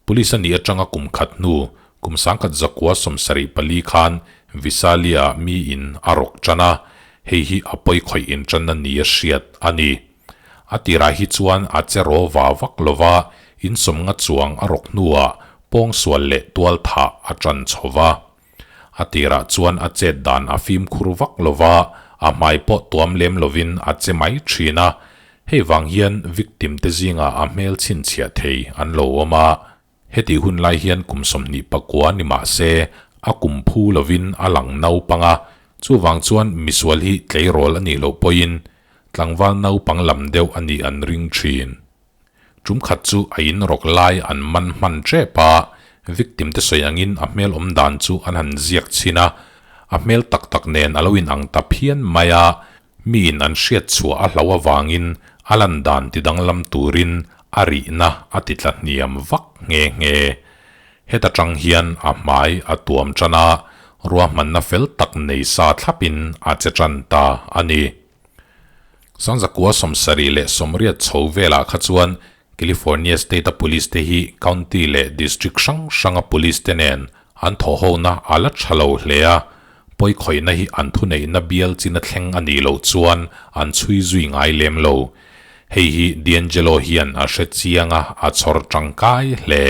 Police a nih atanga kum khat hnu, kum 1974 khan Visalia-ah mi in a rawk tan a, hei hi a pawi khawih intanna nia hriat a ni. A tirah hi chuan a che raw va vak lo va, insawmnga chuang a rawk hnuah pawngsual leh tual thah a tan chho va. A tirah chuan a chet dan a fimkhur vak lo va, a hmai pawh tuam lem lovin a che mai thin a. Hei vang hian victim te zingah a hmel chhinchhiah thei an lo awm a. Heti hun lai hian kum 29 ni mah se, a kum phu lovin a lang naupang a, chuvang chuan misual hi tleirawl a nih loh pawhin tlangval naupang lam deuh a nih an ring thin. Tum khat chu a in rawk lai an man hman tep a, victim te sawi angin a hmel awm dan chu an han ziak chhin a, a hmel tak tak nen a lo in ang ta phian mai a, mi in an hriat chhuah a hlauh avangin a lan dan ti danglam turin a rihna a ti tla hniam vak nghe nghe. Heta tang hian a hmai a tuam tan a, ruahmanna fel tak nei sa thlapin a che tan ta a ni. 1978 chho velah kha chuan California State-a Police te hi County leh District hrang hranga Police te nen an thawhhona a la tha lo hle a, pawikhawihna hi an thuneihna bial chin a thleng a nih loh chuan an chhui zui ngai lem lo. Hei hi DeAngelo hian a hre chiang a, a chhawr tangkai hle.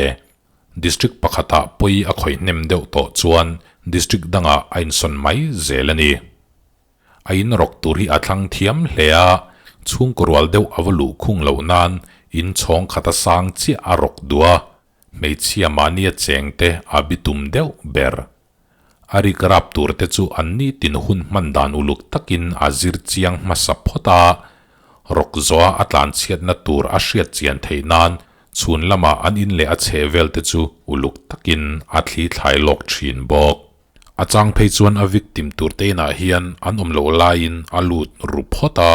District pakhatah pawi a khawih hnem deuh tawh chuan District dangah a insawn mai zel a ni. A in rawk tur hi a thlang thiam hle a, chhungkaw rual deuh a va luh khung loh nan in chhawng khat a sang chiah a rawk duh a, hmeichhia mahnia cheng te a bitum deuh ber. A rik rap tur te chu an ni tin hun hman dan uluk takin a zir chiang hmasa phawt a, rawk zawha a tlanchhiatna tur a hriat chian theih nan chhun lama an in leh a chheh vel te chu uluk takin a thli thlai lawk thin bawk. A chang phei chuan a victim tur te inah hian an awm loh laiin a lut ru phawt a,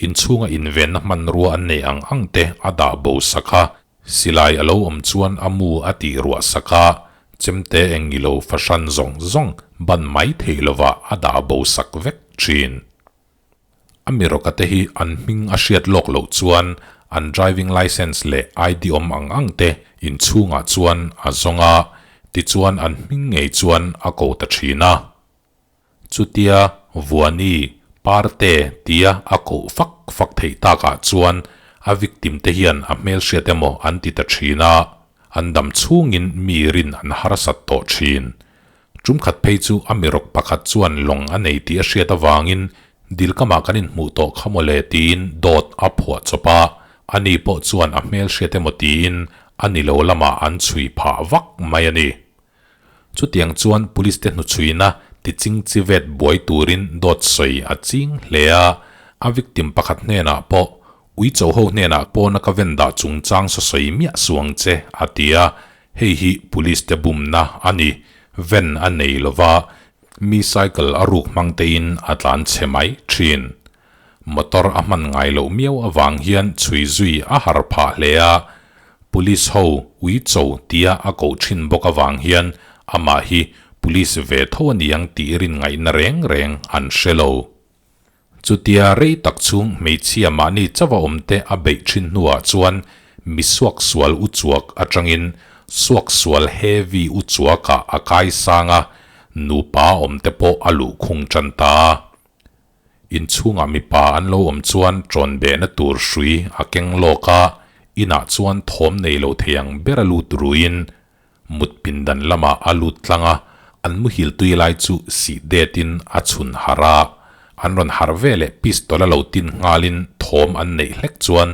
inchhunga invenna hmanrua an neih ang ang te a dah bo sak a, silai a lo awm chuan a mu a tih ruah sak a, chemte eng ngi lo fahran zawng zawng ban mai theih lovah a dah bo sak vek thin. A mirawka te hi an hming a hriat lawk loh chuan an driving licence leh ID awm ang ang te inchhungah chuan a zawng a, tichuan an hming ngei chuan a ko ta thin a. Chutia Vuani, Parte tia a koh fak fak theih takah chuan a victim te hian a hmelhriat emaw an ti ta thin a, an dam chhungin mi rin an harsat tawh thin. Tum khat phei chu a mirawk pakhat chuan lawng a nei tih a hriat avangin dilkamah kan inhmuh tawh kha mawle tiin dawt a phuah chawp a, ani pawh chuan a hmel hriat emaw tiin a ni lo lamah an chhui phah vak mai a ni. Chutiang chuan police te hnuchhuina ti ching chi vet buai turin dawt sawi a ching hle a, a victim pakhat hnenah pawh ui cho ho hnenah pawna ka ven dah chungchang saw sawi miah suang che a ti a, Hei hi police te bumna a ni. Van a nei lova, mi cycle a ruk hmang tein a tlan chhe mai thin. Motor a hman ngai loh miau avang hian chhui zui a har phah hle a, police ho ui cho tia a koh thin bawk avang hian amah hi police ve tho a niang tih rin ngaihna reng reng an hre lo. Chutia rei tak chhung hmeichhia mahni chauh a awmte a beih thin hnuah chuan mi suaksual u chuak atangin suaksual heavy u chuakah a kai sang a, nupa awmte pawh a luh khung tan ta a. Inchhungah mipa an lo awm chuan ṭawn behna tur hrui a keng lawk a, inah chuan thawm nei lo thei ang ber a lut ruiin Mut pindan lamah a lut tlang a, an muhil tui lai chu sih detin a chhun harh a. An rawn harh ve leh pistol a lo tin nghalin thawm an neih hlek chuan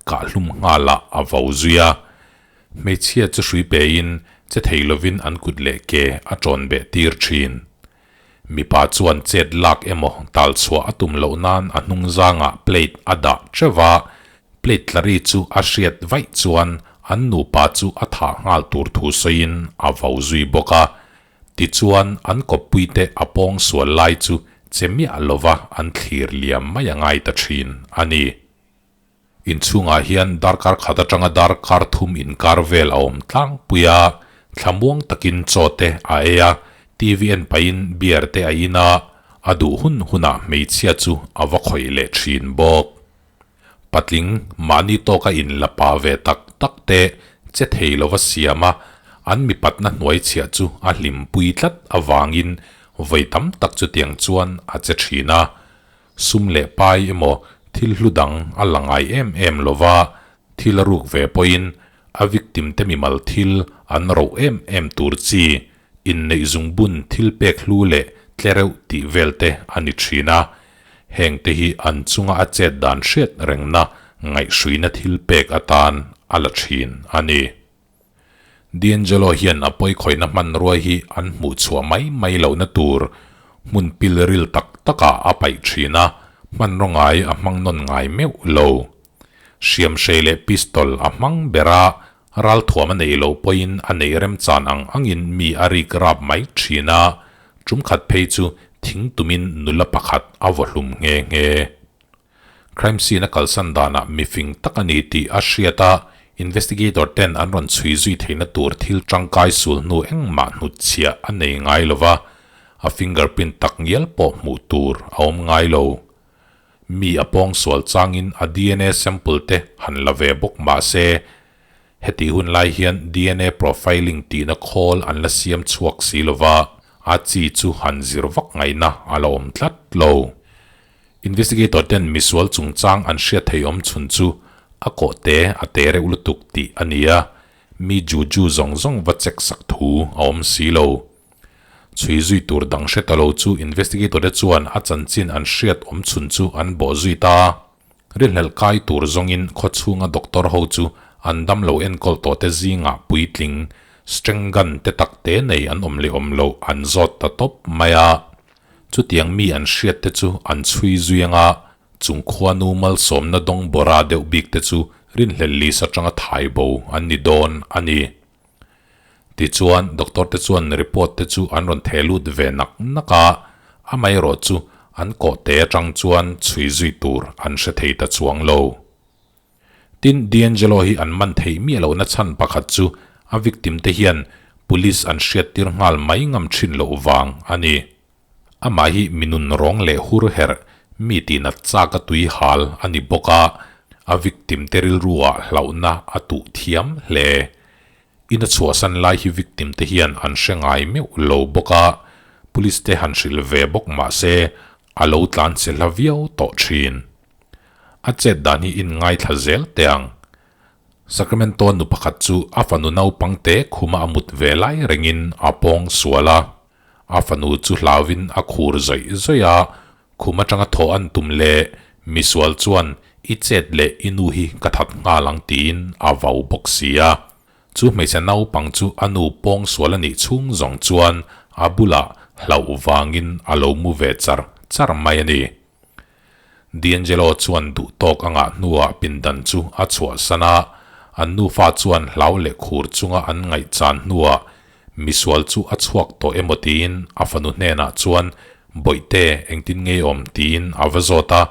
kahhlum nghalah a vo zui a. Hmeichhia chu hrui pein che thei lovin an kut leh ke a ṭawn beh tir ṭhin. Mipa chuan chet lak emaw tal chhuah a tum loh nan a hnung zangah plate a dah ṭeuh a, plate tlari chu a hriat vaih chuan an nupa chu a thah nghal tur thu sawiin a vo zui bawk a. Tichuan an kawppuite a pawng sual lai chu che miah lova an thlir liam mai a ngai ta ṭhin a ni. Inchhungah hian darkar khat atanga darkar thum inkar vel a awm tlangpui a, thlamuang takin chaw te a ei a, TV en pahin beer te a in a, a duh hun hunah hmeichhia chu a va khawih leh thin bawk. Patling mahni tawka in la pa ve tak tak te, che thei lova siam a, an mipatna hnuai chhiah chu a hlimpui tlat avangin vawi tam tak chutiang chuan a che thin a. Sum leh pai emaw thil hlu dang a la ngai em em lova, thil a ruk ve pawhin a victim te mimal thil an roh em em tur chi, inneih zungbun thil pek hlu leh tlereuh tih vel te a ni thin a. Heng te hi an chunga a chet dan hriat rengna ngaihhruina thil pek atan a la thin a ni. D'Angelo hian a pawikhawihna hmanrua hi an hmuh chhuah mai mai lohna tur hmun pil ril tak takah a paih thin a, hmanraw ngai a hmang nawn ngai meuh lo. Hriamhrei leh pistol a hmang ber a, ralthuam a neih loh pawhin a neih remchan ang angin mi a rik rap mai thin a, tum khat phei chu thing tumin nula pakhat a vaw hlum nghe nghe. Crime scene a kalsan danah mifing tak a ni tih a hriat a, investigator ten an rawn chhui zui theihna tur thil tangkai sul hnu engmah hnutchhiah a nei ngai lo va, a fingerprint tak ngial pawh hmuh tur a awm ngai lo. Mi a pawngsual changin a dna sample te han la ve bawk mah se, hetih hun lai hian dna profiling tihna khawl an la siam chhuak si lo va, a chi chu han zir vak ngaihna a la awm tlat lo. Investigator ten misual chungchang an hriat thei awm chhun chu a kawh te a te reuh lutuk tih a ni a, mi ju ju zawng zawng va check sak thu a awm si lo. Chhui zui tur dang hre ta lo chu investigator te chuan a chanchin an hriat awm chhun chu an bawh zui ta. Rinhlelh kai tur zawngin khawchhunga doctor ho chu an damlo enkawl tawh te zingah puitling string gun te tak te nei an awm leh awm loh an zawt ta tawp mai a. Chutiang mi an hriat te chu an chhui zui anga chung khuanu malsawmna dawng bawra deuh bik te chu rinhlelh list atanga thai bo an ni dawn a ni. Tichuan, doctor te chuan report te chu an rawn theh lut ve nak nak a, amaherawh chu an kawh te atang chuan chhui zui tur an hre thei ta chuang lo. Tin, D'Angelo hi an man theih miah lohna chhan pakhat chu a victim te hian police an hriattir nghal mai ngam thin loh vang a ni. Amah hi minun rawng leh hur herh mi tihnat chak a tui hal a ni bawk a, a victim te rilruah hlauhna a tuh thiam hle. In a chhuahsan lai hi victim te hian an hre ngai meuh lo bawk a, police te han hrilh ve bawk mah se a lo tlan che hla viau tawh thin. A chet dan hi in ngaithla zel teh ang. Sacramento nu pakhat chu a fanu naupang te khuma a mut ve lai rengin a pawng sual a. A fanu chu hlauvin a khur zawih zawih a, khum atanga thaw an tum leh misual chuan i chet leh i nu hi ka that nghal ang tiin a vau bawk si a. Chu hmeichhe naupang chu a nu pawng sual a nih chhung zawng chuan a bulah hlauh vangin a lo mu ve char char mai a ni. D'Angelo chuan duh tawk a ngah hnuah pindan chu a chhuahsan a, an nufa chuan hlau leh khur chunga an ngaihchan hnuah misual chu a chhuak tawh emaw tiin a fanu hnenah chuan Bawihte engtin ngei awm tiin a va zawt a,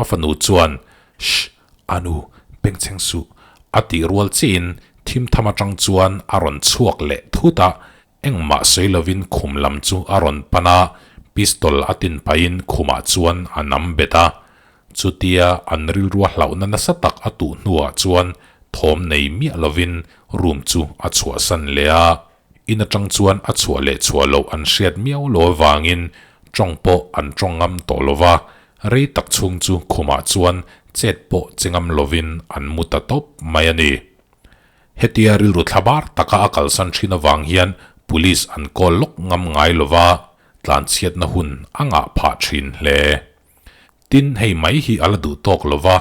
a fanu chuan Shh! Anu, pengchheng suh a tih rual chiahin thim tham atang chuan a rawn chhuak leh thut a, Engmah sawi lovin khum lam chu a rawn pan a, pistol a tin pahin khumah chuan a nam bet a. Chutia an rilrua hlauhna nasa tak a tuh hnuah chuan thawm nei miah lovin room chu a chhuahsan leh a. In atang chuan a chhuah leh chhuah loh an hriat miau lo avangin tawng pawh an tawng ngam tawh lo va, rei tak chhung chu khumah chuan chet pawh che ngam lovin an mu ta tawp mai a ni. Hetia rilru thla bar taka a kalsan thin avang hian police an call lawk ngam ngai lova, tlanchhiatna hun a ngah phah thin hle. Tin, hei mai hi a la duh tawk lova,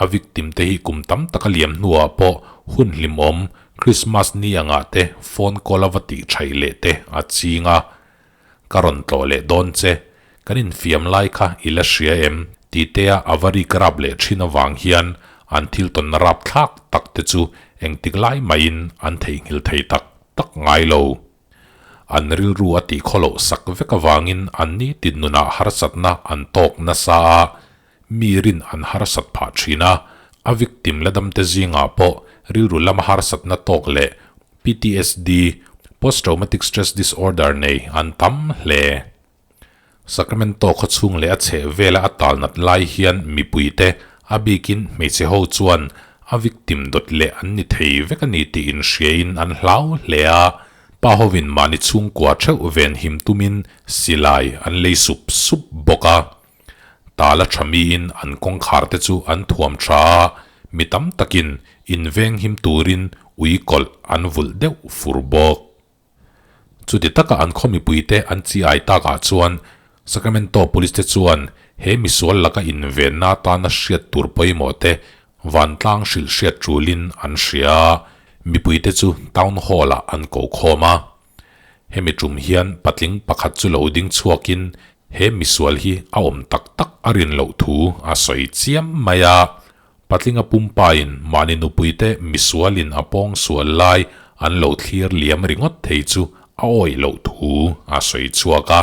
a victim te hi kum tam taka liam hnuah pawh hun hlimawm Christmas ni angah te phone call a va tih thaih leh te a ching a. Ka rawn tlawh leh dawn che, kan infiam lai kha i la hria em? Titea a va rik rap leh thin avang hian an thil tawnna rap thlak tak te chu engtik lai maiin an theihnghilh thei tak tak ngai lo. An rilru a tihkhawloh sak vek avangin an nitin nunah harsatna an tawk nasa a, mi rin an harsat phah thin a, a victim la damte zingah pawh rilru lama harsatna tawk leh PTSD, Post Traumatic Stress Disorder, nei an tam hle. Sacramento khawchhung leh a chheh vela a talnat lai hian mipuite, a bikin hmeichhe ho chuan a victim dawt leh an ni thei vek a ni tih inhriain an hlau hle a, pa hovin mahni chhungkua theuh ven him tumin silai an lei sup sup bawk a. Tala tha miin an kawngkhar te chu an thuam tha a, mi tam takin inveng him turin ui kawlh an vulh deuh fur bawk. Chuti taka an khaw mipuite an chi ai takah chuan Sacramento Police te chuan he misual laka invenna atana hriat tur pawimawh te vantlang hrilh hriat tulin an hria a, mipuite chu Town Hall-ah an ko khawm a. Hemi tum hian patling pakhat chu lo ding chhuakin he misual hi a awm tak tak a rin loh thu a sawi chiam mai a. Patlinga pumpain mahni nupuite misualin a pawng sual lai an lo thlir liam ringawt thei chu a awih loh thu a sawi chhuak a.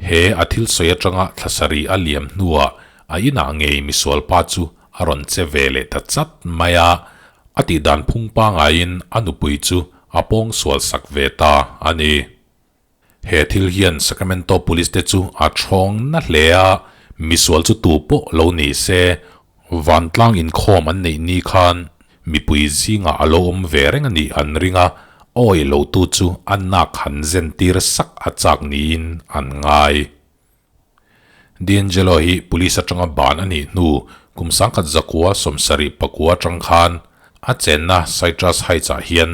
He a thil sawi atanga thla sarih a liam hnuah a inah ngei misual pa chu a rawn che ve leh ta chat mai a, a tihdan phung pangaiin a nupui chu a pawng sual sak ve ta a ni. He thil hian Sacramento Police te chu a thawng na hle a, misual chu tu pawh lo ni se, vantlang inkhawm an neih ni khan mipui zingah a lo awm ve reng a nih an ring a, awih lotu chu a nak han zen tir sak a chak niin an ngai. D'Angelo hi police atanga ban a nih hnu kum 1974 atang khan a chenna Citrus Heights-ah hian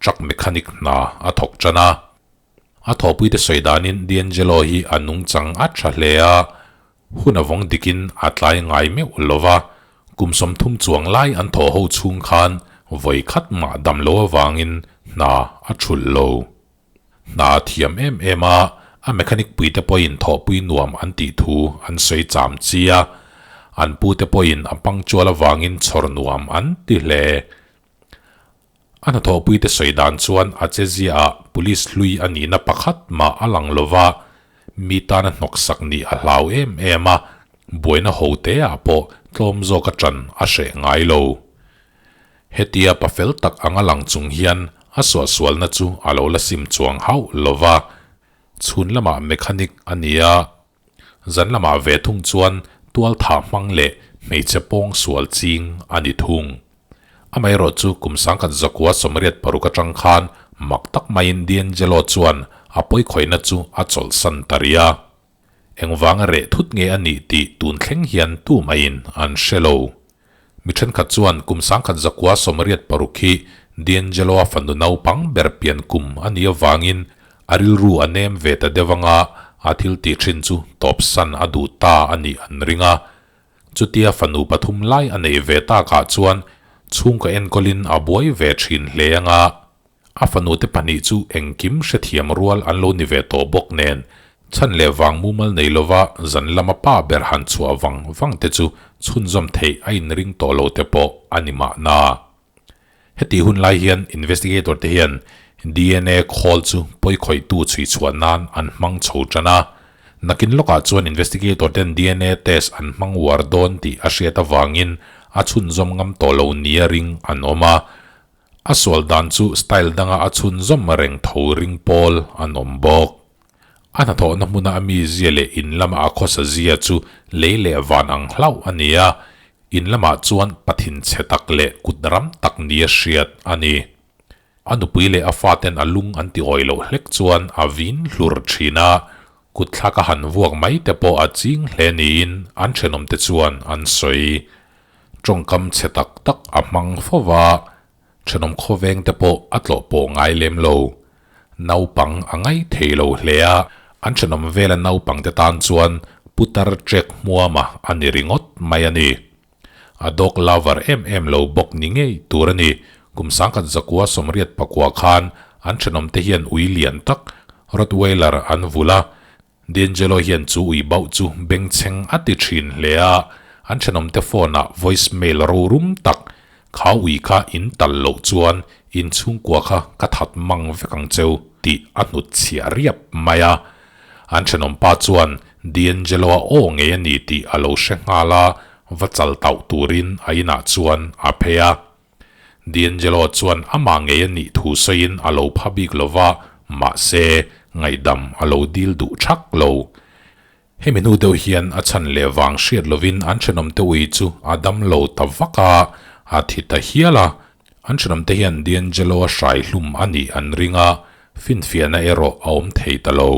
truck mechanic hna a thawk tan a. A thawhpuite sawi danin D'Angelo hi a nungchang a tha hle a, hun a vawng dikin a tlai ngai meuh lo va, kum 30 chuang lai an thawh ho chhung khan vawi khat mah dam lo avangin hna a thulh lo. Hna a thiam em em a, a mechanic puite pawhin thawhpui nuam an tih thu an sawi cham chi a, an pute pawhin a punctual avangin chhawr nuam an ti hle. A hnathawhpuite sawi dan chuan a cheziaah police hlui a nihna pakhat mah a lang lo va, mi tana hnawksak nih a hlau em em a, buaina ho teah pawh tlawm zawk a ṭan a hreh ngai lo. Hetia pa fel tak anga lang chung hian a suahsualna chu a lo la sim chuang hauh lo va, chhun lamah mechanic a ni a, Zan lamah ve thung chuan tual thah hmang leh hmeichhe pawng sual ching a ni thung. Amaherawh chu kum 1986 atang khan mak tak maiin D'Angelo chuan a pawikhawihna chu a chawlhsan ta rih a. Engvanga reh thut nge a nih tih tun thleng hian tumaiin an hre lo. Mi thenkhat chuan kum 1986 hi D'Angelo-a fanu naupang ber pian kum a nih avangin a rilru a nem ve ta deuh anga a thil tih thin chu tawpsan a duh ta a nih an ring a. Chutia fanu pathum lai a neih ve takah chuan chhungkaw enkawlin a buai ve thin hle anga A fanute pahnih chu engkim hrethiam rual an lo ni ve tawh bawk nen, chhan leh vang mumal nei lova zan lama pa ber han chhuah vang vang te chu chhunzawm theih a inring tawh lo te pawh a ni mahna. Hetih hun lai hian investigator te hian dna khawl chu pawikhawihtu chhui chhuah nan an hmang chho tan a, nakin lawkah chuan investigator ten dna test an hmang uar dawn tih a hriat avangin a chhunzawm ngam tawh lo nia ring an awm a, A sual dan chu style danga a chhunzawm reng tho ring pawl an awm bawk. A hnathawhna hmuna a mizia leh in lama a khawsa zia chu lei leh van ang hlauh a ni a, in lamah chuan pathin chhe tak leh kut ram tak nia hriat a ni. A nupui leh a faten a lung an ti awih loh hlek chuan a vin hlur thin a, kutthlak a han vuak mai te pawh a ching hle niin an thenawmte chuan an sawi. Tawngkam chhe tak tak a hmang fo va, thenawm khawveng te pawh a tlawh pawh ngai lem lo. Naupang a ngai thei lo hle a, an thenawm vela naupang te tan chuan putar trek hmuama a ni ringawt mai a ni. A dog lover em em lo bawk ni ngei tur a ni. Kum 1989 khan an thenawm te hian ui lian tak Rottweiler an vulh a, D'Angelo hian chu ui bauh chu bengchheng a ti thin hle a, an thenawmte phone-ah voice mail rorum tak, Kha ui kha in tal loh chuan in chhungkua kha ka that mang vek ang cheu tih a hnut chhiah riap mai a. An thenawmpa chuan D'Angelo-a aw ngei a ni tih a lo hre nghal a, va chal tauh turin a inah chuan a phei a. D'Angelo chuan amah ngei a nih thu sawiin a lo pha bik lo va, mahse, ngaihdam a lo dil duh thak lo. Hemi hnu deuh hian a chhan leh vang hriat lovin an thenawmte ui chu a dam lo ta vak a, A thi ta hial a, an thenawmte hian D'Angelo-a hrai hlum a nih an ring a, finfiahna erawh a awm thei ta lo.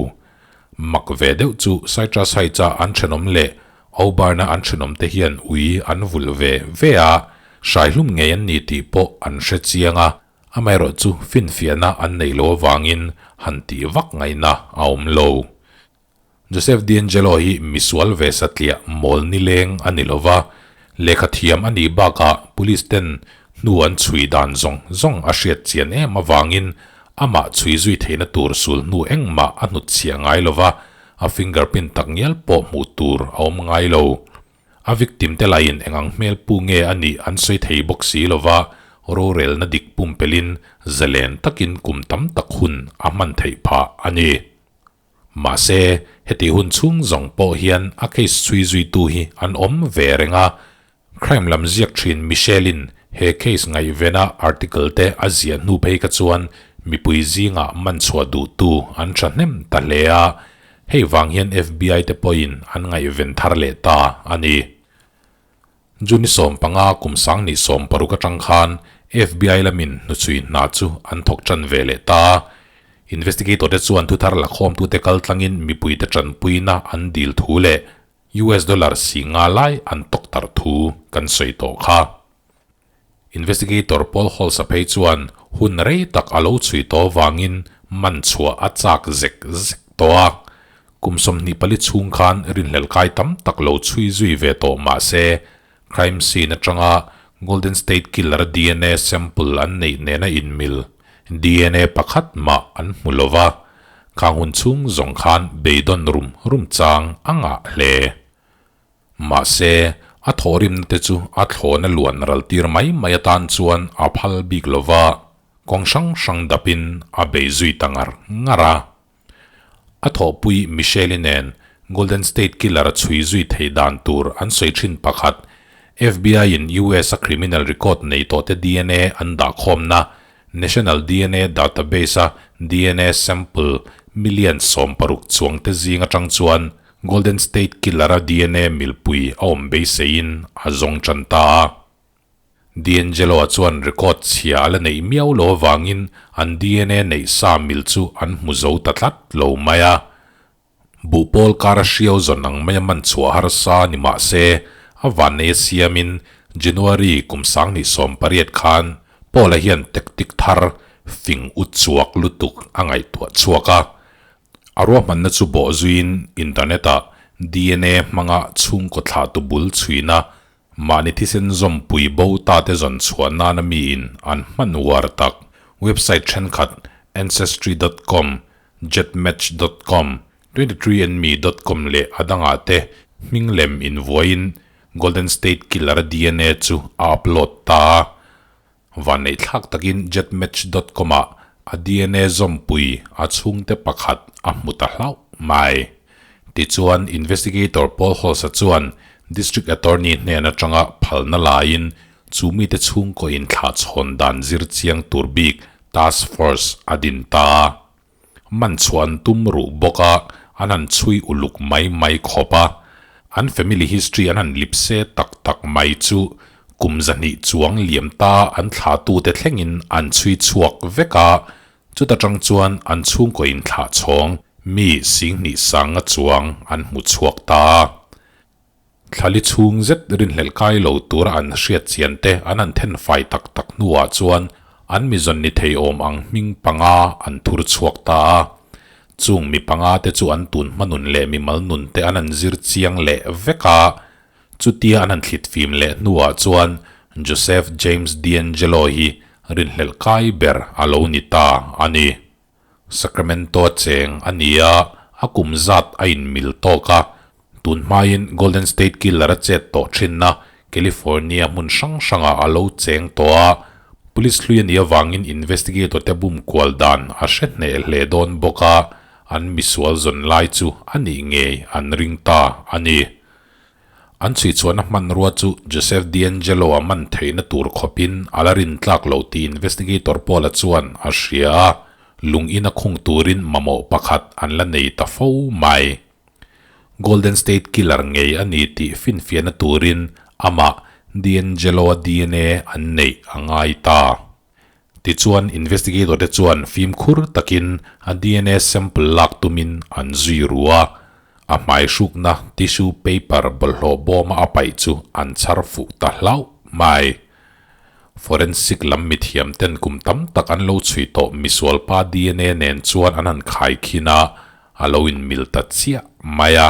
Mak ve deuh chu Citrus Heights-a an thenawm leh Auburn-a an thenawmte hian ui an vulh ve ve a, hrai hlum ngei an ni tih pawh an hre chiang a, amaherawhchu finfiahna an neih loh avangin han tih vak ngaihna a awm lo. Joseph D'Angelo hi misual ve satliah mawl nileng a ni lova, lehkha thiam a nih bakah police ten hnu an chhui dan zawng zawng a hriat chian em avangin amah chhui zui theihna tur sul hnu engmah a hnutchhiah ngai lova, a fingerprint takngial pawh hmuh tur a awm ngai lo. A victim te lahin eng ang hmel pu nge a nih an sawi thei bawk si lova, rorelna dik pumpelhin zalen takin kum tam tak hun a hman theih phah a ni. Mahse, heti hun chhung zawng pawh hian a case chhui zuitu hi an awm ve reng a. Crime lam ziak thin Michelle-in he case ngaihvena article te a ziah hnu phei kha chuan mipui zingah man chhuah duhtu an thahnem ta hle a, hei vang hian FBI te pawhin an ngaihven thar leh ta a ni. June 15 kum 2016 atang khan FBI lamin hnuchhui hna chu an thawk tan ve leh ta a. Investigator te chuan thuthar lakhawmtute kaltlangin mipuite tanpuina an dil thu leh US dollar si nga lai an tawk tar thu kan sawi tawh kha. Investigator Paul Holsa phei chuan hun rei tak a lo chhui tawh vangin man chhuah a chak zek zek tawh a. Kum 24 chhung khan rinhlelh kai tam tak lo chhui zui ve tawh mah se, crime scene atanga Golden State Killer dna sample an neih nena inmil dna pakhat mah an hmu lo va, khang hun chhung zawng khan beidawn rum rum chang a ngah hle. Mahse, a thawhrimna te chu a thlawna luan ral tir mai mai atan chuan a phal bik lo va, kawng hrang hrang dapin a bei zui ta ngar ngar a. A thawhpui Michelle-i nen Golden State Killer a chhui zui thei dan tur an sawi thin pakhat, FBI-in US-a criminal record nei tawhte dna an dahkhawmna National dna Database-a dna sample million 16 chuangte zing atang chuan Golden State Killer-a dna milpui a awm beiseiin a zawng tan ta a. D'Angelo-a chuan record chhia a la neih miau lo avangin an dna neih sa mil chu an hmu zo ta tlat lo mai a. Buhpawl kara hriau zawn ang maia man chhuah harsa ni mah se, a vanneia siamin January kum 2018 khan Paul-a hian tactic thar fing u chuak lutuk a ngaihtuah chhuak a. A ruahmanna chu bawh zuiin internet-ah dna hmanga chhungkaw thlahtu bul chhuina mahni thisen zawmpui bo ta te zawn chhuah nana miin an hman uar tak website thenkhat ancestry dot com, gedmatch dot com, 23andme dot com leh a dangah te hming lem invuaiin Golden State Killer-a dna chu a upload ta a. Vanneih thlak takin Gedmatch dot com ah a dna zawmpui a chhungte pakhat a hmu ta hlauh mai. Tichuan, Investigator Paul Holsa chuan District Attorney hnen atanga phalna laiin chu mite chhungkaw inthlahchhawn dan zir chiang tur bik Task Force a din ta a. Man chhuah an tum ruh bawk a, an han chhui uluk mai mai khawp a. An family history an han lip se tak tak mai chu kum 200 chuang liam ta an thlahtute thlengin an chhui chhuak vek a, chuta tang chuan an chhungkaw inthlah chhawng mi 2500 chuang an hmu chhuak ta. Thlali chhung zet rinhlelh kai lo tura an hriat chian te an han then fai tak tak hnuah chuan an mizawn ni thei awm ang hming panga an thur chhuak ta a. Chung mi panga te chu an tun hma nun leh mimal nun te an han zir chiang leh vek a. Chutia an han thlit fim leh hnuah chuan Joseph James D'Angelo hi rinhlelh kai ber a lo ni ta a ni. Sacramento cheng a ni a, a kum zat a inmil tawk a. Tun hmain Golden State Killer a chet tawh thinna California hmun hrang hrangah a lo cheng tawh a, police hlui a nih avangin investigator te bum kual dan a hre hneh hle dawn bawk a, an misual zawn lai chu a nih ngei an ring ta a ni. An chhuichhuahna hmanrua chu Joseph D'Angelo-a man theihna tur khawpin a la rin tlak lo tih investigator Paul-a chuan a hria a, lung ina khung turin mamawh pakhat an la nei ta fo mai. Golden State Killer ngei a ni tih finfiahna turin amah D'Angelo-a dna an neih a ngai ta. Tichuan, investigator te chuan fimkhur takin a dna sample lak tumin an zui ru a, a hmai hrukna tissue paper bawlhhlawh bawma a paih chu an chhar fuh ta hlauh mai. Forensic lam mithiam ten kum tam tak an lo chhui tawh misualpa dna nen chuan an han khai khin a, a lo inmil ta chiah mai a.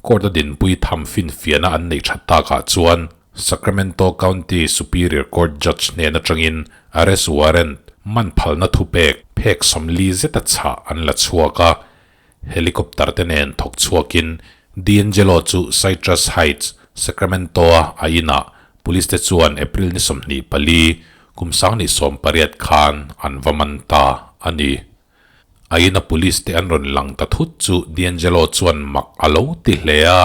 Court a dinpui tham finfiahna an neih that takah chuan Sacramento County Superior Court Judge hnen atangin arrest warrant man phalna thupek phek 40 zeta chhah an la chhuak a, helicopter te nen thawk chhuakin D'Angelo chu Citrus Heights, Sacramento-a a inah police te chuan April ni 24, kum 2018 khan an va man ta a ni. A ina police te an rawn lang ta thut chu D'Angelo chuan mak a lo ti hle a,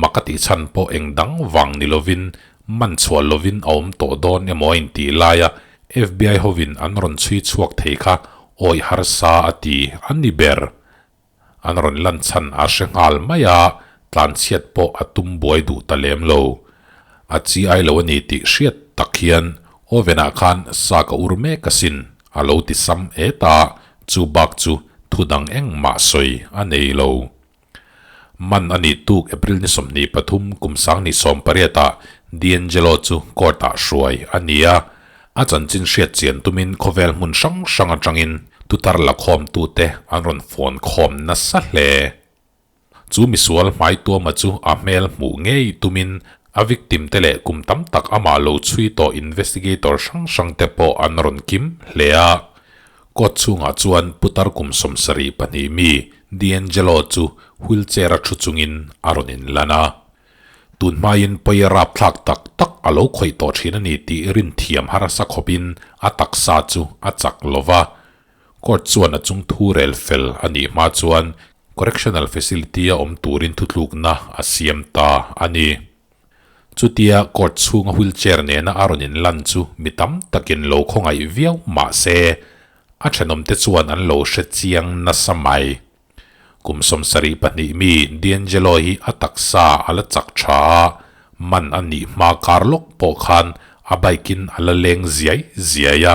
mak a tih chhan pawh eng dang vang ni lovin man chhuah lovin a awm tawh dawn emaw a intih laia FBI hovin an rawn chhui chhuak thei kha awih harsa a ti a ni ber. An rawn lan chhan a hre nghal mai a, tlanchhiat pawh a tum buai duh ta lem lo. A chi ai lo a ni tih hriat tak hian oven ah khan sa ka ur mek asin a lo ti sam et a, chu bak chu thu dang engmah sawi a nei lo. Man a nih tuk April ni 23 kum 2018 ah D'Angelo chu court ah hruai a ni a, A chanchin hriat chian tumin khawvel hmun hrang hrang atangin tutar la khawmtute an rawn fawn khawm nasa hle. Chu misual hmai tuama chu a hmel hmuh ngei tumin a victim te leh kum tam tak amah lo chhui tawh investigator hrang hrang te pawh an rawn kim hle a. Court chhungah chuan putar kum 72 mi D'Angelo chu wheelchair a thu chungin a rawn inlan a. Tun hmain pawi rapthlak tak tak a lo khawih tawh thin a ni tih rinthiam harsa khawpin a taksa chu a chak lo va. Court chuan a chung thu rel fel a nih hma chuan Correctional Facility a awm turin thutlukna a siam ta a ni. Chutia court chhunga wheelchair nena a rawn inlan chu mi tam takin lo khawngaih viau mah se, a thenawmte chuan an lo hre chiang nasa mai. Kum 72 mi D'Angelo hi a taksa a la chak tha a, man a nih hma kar lawk pawh khan a bike in a la leng ziai ziai a,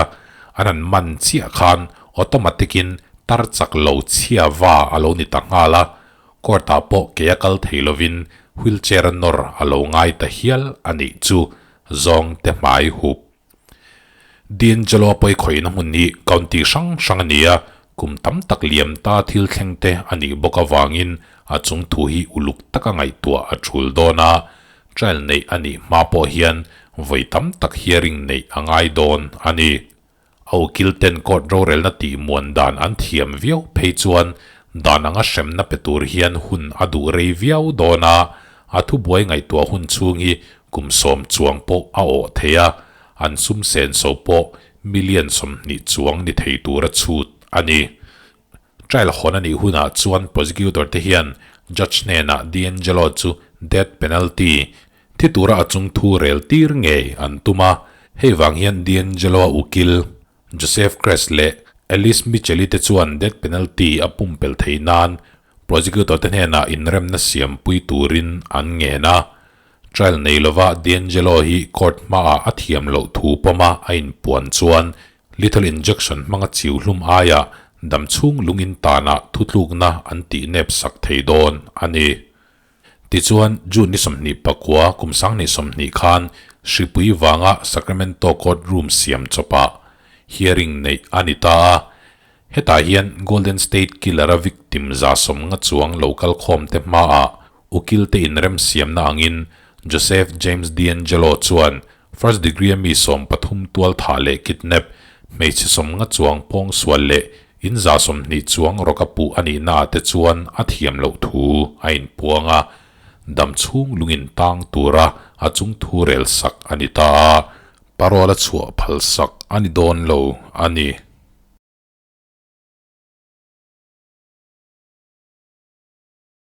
an han man chiah khan automatic in tar chak lo chhia va a lo ni ta nghal a, court ah pawh ke a kal thei lovin wheelchair a nawr a lo ngai ta hial a nih chu zawng te hmai hup. D'Angelo a pawi khawihna hmun hi county hrang hrang a ni a, kum tam tak liam ta thil thleng te a nih bawk avangin a chung thu hi uluk taka ngaihtuah a tul dawn a, trial neih a nih hma pawh hian vawi tam tak hearing neih a ngai dawn a ni. A ukil ten court rorelna tih muan dan an thiam viau phei chuan dan anga hremna pe tur hian hun a duh rei viau dawn a, a thubuai ngaihtuah hun chhung hi Kum 10 chuang pawh a awh thei a, an sum senso pawh million 20 chuang ni thei tura chhut a ni. Trial hawn a nih hunah chuan prosecutor te hian judge hnenah D'Angelo chu death penalty thi tura a chung thu rel tir ngei an tum a, hei vang hian D'Angelo-a ukil Joseph Kress leh Alice Micheli te chuan death penalty a pumpelh thei nan prosecutor te hnenah inremna siampui turin an ngen a. Trial nei lova D'Angelo hi court hmaah a thiam loh thu pawma a inpuan chuan lethal injection hmanga chiu hlum aiah damchhung lungin tanah thutlukna an tih nep sak thei dawn a ni. Tichuan, June ni 29 kum 2020 khan hripui vanga Sacramento court room siam chawpah hearing neih a ni ta a. Hetah hian Golden State Killer-a victim 150 chuang lo kal khawmte hmaah Ukil te inremsiamna angin Joseph James D'Angelo chuan first degree a mi 13 tual thah leh kidnap, hmeichhe 50 chuang pawng sual leh in 120 chuang rawk a puh a nihna ah te chuan a thiam loh thu a inpuang a, dam chhung lungin tang tura a chung thu rel sak a ni ta a, parole a chhuah phal sak a ni dawn lo a ni.